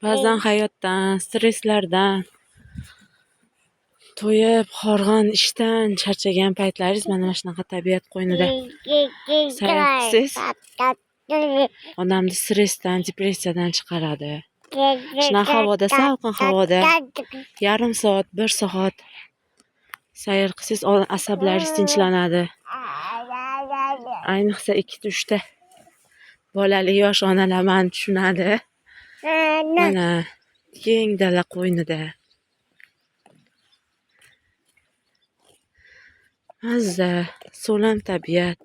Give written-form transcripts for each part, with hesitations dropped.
Ba'zan hayotdan, stresslardan to'yib, horg'in ishdan charchagan paytlaringiz mana shunaqa tabiat qo'ynida sayr qilsangiz odamni stressdan, depressiyadan chiqaradi. Shunaqa havoda, salqin havoda yarim soat, 1 soat sayr qilsangiz asablaringiz tinchlanadi. Ayniqsa 2-3 ta bolali yosh onalar mani tushunadi. Mana keng dala qo'ynida. Mazza, so'lim tabiat.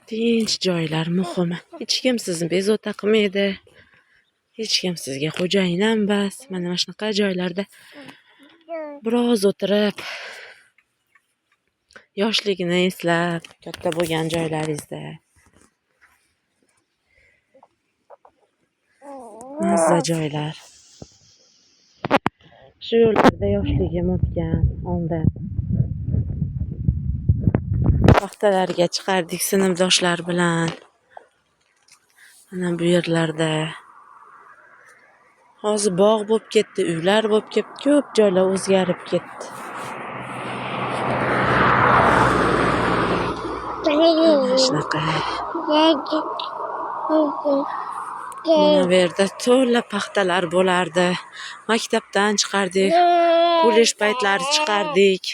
Tinch joylar muhimi. Hech kim sizni bezovta qilmaydi. Hech kim sizga xo'jayin ham emas. Mana shunaqa joylarda biroz o'tirib, yoshligini eslab, katta bo'lgan joylaringizda. Mazza joylar. Shu yo'llarda yoshligim o'tgan oldin. Paxtalarga chiqardik sinfdoshlar bilan. Mana bu yerlarda. Hozir bog' bo'lib ketdi, uylar bo'lib ketdi, ko'p joylar o'zgarib ketdi. Shunaqa. Mana bu yerda to'la paxtalar bo'lardi. Maktabdan chiqardik, kollej paytlari chiqardik.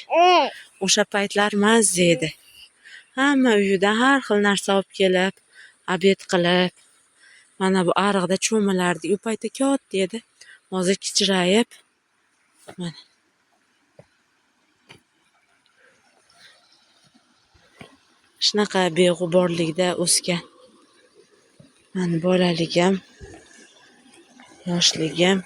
O'sha paytlar mazza edi. Hamma uyidan har xil narsa olib kelib, obed qilib, mana bu ariqda cho'milardik. U paytda katta edi. Hozir kichrayib mana. Shunaqa beg'uborlikda o'sgan. Mani bolaligim, yoshligim.